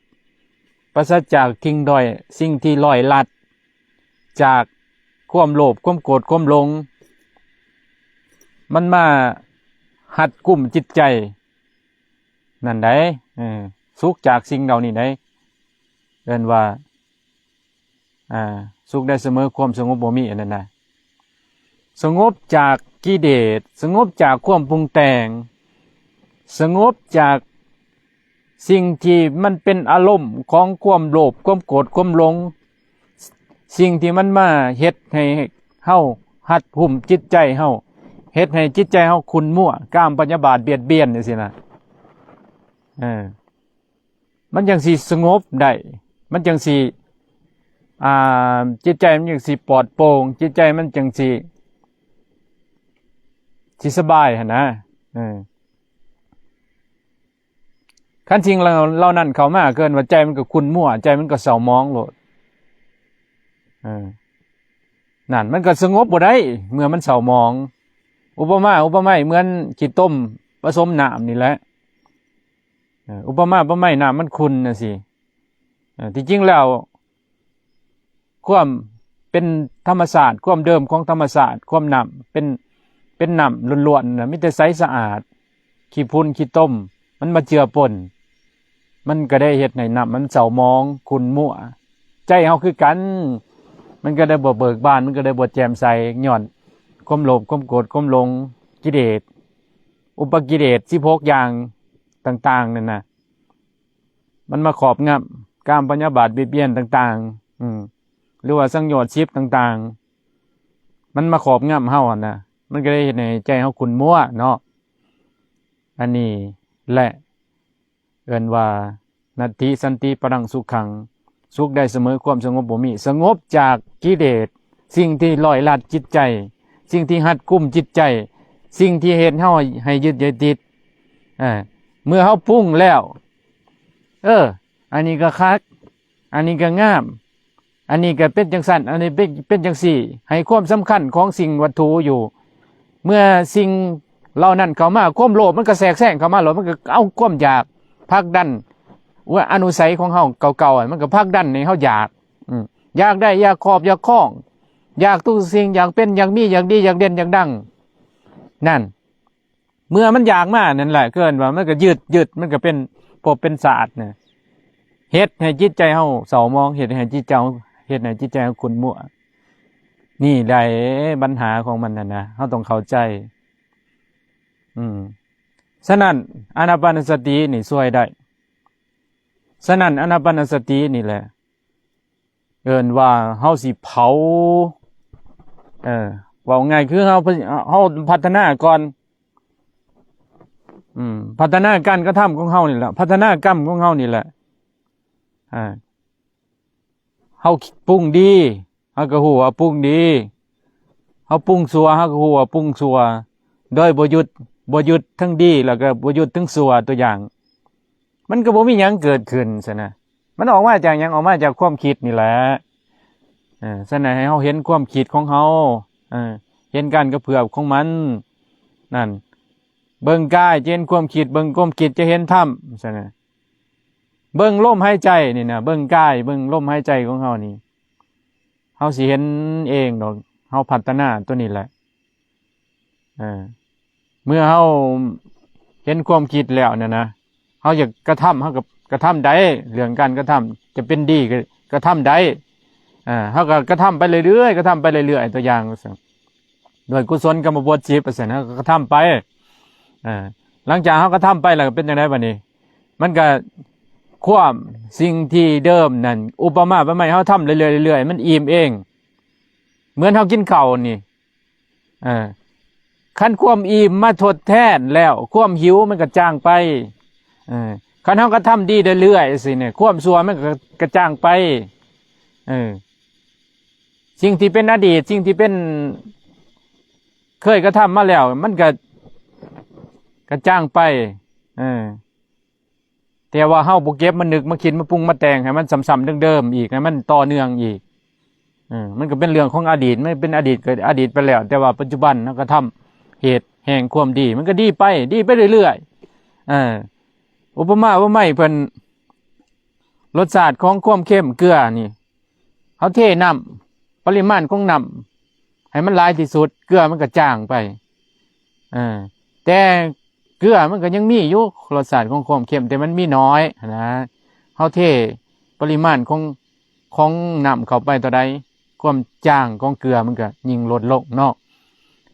ປາສະຈາກສິ່ງດ້ອຍ ສິ່ງທີ່ລອຍລັດ ຈາກຄວາມໂລບ ຄວາມໂກດ ຄວາມຫຼົງ ມັນມາຮັດກຸມຈິດໃຈນັ້ນໃດ໋ ເອີ ສຸກຈາກສິ່ງເຫຼົ່ານີ້ໃດ໋ ເອີ້ນວ່າ ອາ ສຸກໄດ້ສະເໝີ ຄວາມສະຫງົບບໍ່ມີ ອັນນັ້ນນະ ສະຫງົບຈາກກິເລດ ສະຫງົບຈາກຄວາມປຸງແຕ່ງ ສະຫງົບຈາກສິ່ງທີ່ມັນເປັນອາລົມຂອງຄວາມໂລບ ຄວາມໂກດ ຄວາມຫຼົງ ສິ່ງທີ່ມັນມາເຮັດໃຫ້ເຮົາຮັດຫຸ້ມຈິດໃຈເຮົາ ເຮັດໃຫ້ຈິດໃຈເຮົາຂຸ້ນມົວ ກາມພະຍາບາດບຽດບຽນຈັ່ງຊີ້ນະ ເອີ ມັນຈັ່ງຊິສະຫງົບໄດ້ ມັນຈັ່ງຊິ ອ່າ ຈິດໃຈມັນຈັ່ງຊິປອດໂປ່ງ ຈິດໃຈມັນຈັ່ງຊິ ຊິສະບາຍຫັ້ນນະ ເອີ ຄັນສິ່ງເຫຼົ່າ ເຫຼົ່ານັ້ນເຂົ້າມາ ເອີ້ນວ່າໃຈມັນກໍຂຸ້ນມົວ ໃຈມັນກໍເສົ້າໝອງໂລດ ເອີ ນັ້ນ ມັນກໍສະຫງົບບໍ່ໄດ້ ເມື່ອມັນເສົ້າໝອງ. ອຸປະມາ ອຸປະໄມ ເໝືອນຂີ້ຕົມປະສົມນ້ຳນີ້ແຫຼະ ເອີ ອຸປະມາ ອຸປະໄມ ນ້ຳມັນຂຸ້ນຈັ່ງຊີ້ ເອີ ທີ່ຈິງແລ້ວ ຄວາມເປັນທຳມະຊາດ ຄວາມເດີມຂອງທຳມະຊາດ ຄວາມນ້ຳເປັນ ເປັນນ້ຳລ້ວນໆນະ ມີແຕ່ໃສສະອາດ ຂີ້ຝຸ່ນຂີ້ຕົມ ມັນມາເຈືອປົນ ມັນກໍໄດ້ເຮັດໃຫ້ນ້ຳມັນເສົ້າໝອງຂຸ້ນມົວ. ໃຈເຮົາຄືກັນ ມັນກໍໄດ້ບໍ່ເບີກບານ ມັນກໍໄດ້ບໍ່ແຈ່ມໃສ ຍ້ອນຄວາມໂລບ ຄວາມໂກດ ຄວາມຫຼົງ ກິເລດ ອຸປະກິເລດສິບຫົກຢ່າງຕ່າງໆນັ້ນນະ ມັນມາຄອບງຳ ກາມພະຍາບາດບຽດບຽນຕ່າງໆ ອືມ ຫຼືວ່າສັງໂຍດສິບຕ່າງໆ ມັນມາຄອບງຳເຮົາຫັ້ນນະ ມັນກໍເລີຍເຮັດໃຫ້ໃຈເຮົາຂຸ້ນມົວເນາະ. ອັນນີ້ແຫຼະ ເອີ້ນວ່າ ນັດຖິສັນຕິປະລັງສຸຂັງ ສຸກໄດ້ສະເໝີ ຄວາມສະຫງົບບໍ່ມີ ສະຫງົບຈາກກິເລດ ສິ່ງທີ່ລ້ອຍລັດຈິດໃຈ ສິ່ງທີ່ຮັດກຸມຈິດໃຈ ສິ່ງທີ່ເຮັດເຮົາໃຫ້ຍຶດໃຫ້ຕິດ. ເອີ ເມື່ອເຮົາປຸງແລ້ວ ເອີ ອັນນີ້ກໍຄັກ ອັນນີ້ກໍງາມ ອັນນີ້ກໍເປັນຈັ່ງຊັ້ນ ອັນນີ້ເປັນ ເປັນຈັ່ງຊີ້ ໃຫ້ຄວາມສຳຄັນຂອງສິ່ງວັດຖຸຢູ່. ເມື່ອສິ່ງເຫຼົ່ານັ້ນເຂົ້າມາ ຄວາມໂລບມັນກໍແຊກແຊງເຂົ້າມາໂລດ ມັນກໍເອົາຄວາມຢາກຜັກດັນ ອະນຸໄສຂອງເຮົາເກົ່າໆ ມັນກໍຜັກດັນໃຫ້ເຮົາຢາກ ອືມ ຢາກໄດ້ ຢາກຄອບ ຢາກຄອງ ຢາກທຸກສິ່ງ ຢາກເປັນ ຢາກມີ ຢາກດີ ຢາກເດັ່ນ ຢາກດັງ ນັ້ນ. ເມື່ອມັນຢາກມານັ້ນແຫຼະ ເອີ້ນວ່າມັນກໍຍຶດ ຍຶດ ມັນກໍເປັນພົບເປັນຊາດນະ ເຮັດໃຫ້ຈິດໃຈເຮົາເສົ້າໝອງ ເຮັດໃຫ້ຈິດໃຈ ເຮັດໃຫ້ຈິດໃຈເຮົາຂຸ້ນມົວ. ນີ້ແຫຼະບັນຫາຂອງມັນຫັ້ນນະ ເຮົາຕ້ອງເຂົ້າໃຈ. ອືມ ສະນັ້ນ ອານາປານະສະຕິນີ້ຊ່ວຍໄດ້. ສະນັ້ນ ອານາປານະສະຕິນີ້ແຫຼະ ເອີ້ນວ່າເຮົາຊິເຜົາ ເອີ ເວົ້າງ່າຍຄືເຮົາ ເຮົາພັດທະນາກ່ອນ ອືມ ພັດທະນາການກະທຳຂອງເຮົານີ້ແຫຼະ ພັດທະນາກຳຂອງເຮົານີ້ແຫຼະ. ອາ ເຮົາປຸງດີ ເຮົາກໍຮູ້ວ່າປຸງດີ ເຮົາປຸງຊົ່ວ ເຮົາກໍຮູ້ວ່າປຸງຊົ່ວ ໂດຍບໍ່ຢຸດ ບໍ່ຢຸດທັງດີ ແລ້ວກໍບໍ່ຢຸດທັງຊົ່ວ. ຕົວຢ່າງ ມັນກໍບໍ່ມີຫຍັງເກີດຂຶ້ນຊັ້ນນະ ມັນອອກມາຈາກຫຍັງ? ອອກມາຈາກຄວາມຄິດນີ້ແຫຼະ. ເອີ ສະນັ້ນໃຫ້ເຮົາເຫັນຄວາມຄິດຂອງເຮົາ ເອີ ເຫັນການກະເພື່ອມຂອງມັນນັ້ນ ເບິ່ງກາຍຈະເຫັນຄວາມຄິດ ເບິ່ງຄວາມຄິດຈະເຫັນທຳຊັ້ນນະ. ເບິ່ງລົມຫາຍໃຈນີ້ນະ ເບິ່ງກາຍ ເບິ່ງລົມຫາຍໃຈຂອງເຮົານີ້ ເຮົາຊິເຫັນເອງດອກ ເຮົາພັດທະນາຕົວນີ້ແຫຼະ. ເອີ ເມື່ອເຮົາເຫັນຄວາມຄິດແລ້ວນັ້ນນະ ເຮົາຢາກກະທຳ ເຮົາກໍກະທຳໄດ້ ເລື່ອງການກະທຳຈະເປັນດີກໍກະທຳໄດ້. ເອີ ເຮົາກໍກະທຳໄປເລື້ອຍໆ ກະທຳໄປເລື້ອຍໆ ຕົວຢ່າງ ດ້ວຍກຸສົນກຳມະບົດສິບ ວ່າຊັ້ນ ເຮົາກໍກະທຳໄປ. ເອີ ຫຼັງຈາກເຮົາກະທຳໄປແລ້ວ ເປັນຈັ່ງໃດບາດນີ້? ມັນກະຄວາມສິ່ງທີ່ເດີມນັ້ນ ອຸປະມາປະໄມ ເຮົາທຳເລື້ອຍໆ ເລື້ອຍໆ ມັນອີ່ມເອງ. ເໝືອນເຮົາກິນເຂົ້ານີ້ ເອີ ຄັນຄວາມອີ່ມມາທົດແທນແລ້ວ ຄວາມຫິວມັນກະຈາງໄປ. ເອີ ຄັນເຮົາກະທຳດີເລື້ອຍໆ ຊີ້ນີ້ ຄວາມຊົ່ວມັນກະ ກະຈາງໄປ. ເອີ ສິ່ງທີ່ເປັນອະດີດ ສິ່ງທີ່ເປັນ ເຄີຍກະທຳມາແລ້ວ ມັນກະ ກະຈາງໄປ. ເອີ ແຕ່ວ່າເຮົາບໍ່ເກັບມານຶກມາຄິດມາປຸງມາແຕ່ງໃຫ້ມັນຊ້ຳໆເດີມໆອີກ ໃຫ້ມັນຕໍ່ເນື່ອງອີກ. ເອີ ມັນກໍເປັນເລື່ອງຂອງອະດີດ ມັນເປັນອະດີດກໍອະດີດໄປແລ້ວ ແຕ່ວ່າປັດຈຸບັນເຮົາກະທຳເຫດແຫ່ງຄວາມດີ ມັນກໍດີໄປ ດີໄປເລື້ອຍໆ. ເອີ ອຸປະມາອຸປະໄມເພິ່ນ ລົດຊາດຂອງຄວາມເຄັມເກືອນີ້ ເຮົາເທນ້ຳ ປະລິມານຂອງນ້ຳໃຫ້ມັນຫຼາຍທີ່ສຸດ ເກືອມັນກະຈາງໄປ. ເອີ ແຕ່ເກືອມັນກໍຍັງມີຢູ່ ລົດຊາດຂອງຄວາມເຄັມ ແຕ່ມັນມີໜ້ອຍຫັ້ນນະ. ເຮົາເທປະລິມານຂອງ ຂອງນ້ຳເຂົ້າໄປເທົ່າໃດ ຄວາມຈາງຂອງເກືອມັນກໍຍິ່ງລົດລົງເນາະ.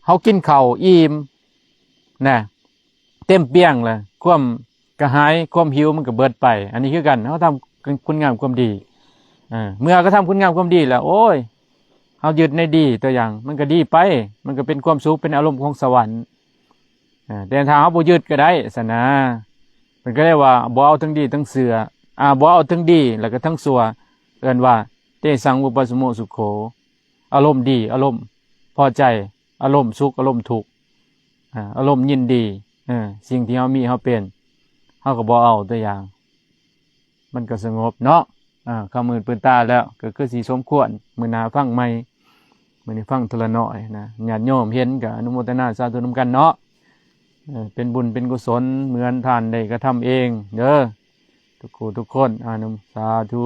ເຮົາກິນເຂົ້າອີ່ມນະ ເຕັມປຽງແລ້ວ ຄວາມກະຫາຍ ຄວາມຫິວມັນກໍເບີດໄປ. ອັນນີ້ຄືກັນ ເຮົາທຳຄຸນງາມຄວາມດີ ເອີ ເມື່ອກະທຳຄຸນງາມຄວາມດີແລ້ວ ໂອ້ຍ ເຮົາຍຶດໃນດີ ຕົວຢ່າງ ມັນກໍດີໄປ ມັນກໍເປັນຄວາມສຸກ ເປັນອາລົມຂອງສະຫວັນ. ເອີ ແຕ່ຖ້າເຮົາບໍ່ຍຶດກໍໄດ້ຊັ້ນນະ. ເພິ່ນກໍເລີຍວ່າບໍ່ເອົາທັງດີທັງເຊື່ອ ອາ ບໍ່ເອົາທັງດີແລ້ວກໍທັງຊົ່ວ ເອີ້ນວ່າ ເຕສັງ ວະປະສະໂມ ສຸໂຂ ອາລົມດີ ອາລົມພໍໃຈ ອາລົມສຸກ ອາລົມທຸກ ອາ ອາລົມຍິນດີ ເອີ ສິ່ງທີ່ເຮົາມີເຮົາເປັນ ເຮົາກໍບໍ່ເອົາ ຕົວຢ່າງ ມັນກໍສະຫງົບເນາະ. ອາ ຄ່ຳມືດເປີດຕາແລ້ວ ກໍຄືຊິສົມຄວນ ມື້ໜ້າຟັງໃໝ່. ມື້ນີ້ຟັງເທື່ອລະໜ້ອຍນະ ຍາດໂຍມເຫັນກໍອະນຸໂມທະນາສາທຸນຳກັນເນາະ. ເອີ ເປັນບຸນເປັນກຸສົນ ເໝືອນທ່ານໄດ້ກະທຳເອງເດີ ທຸກຜູ້ທຸກຄົນ. ອານຸ ສາທຸ.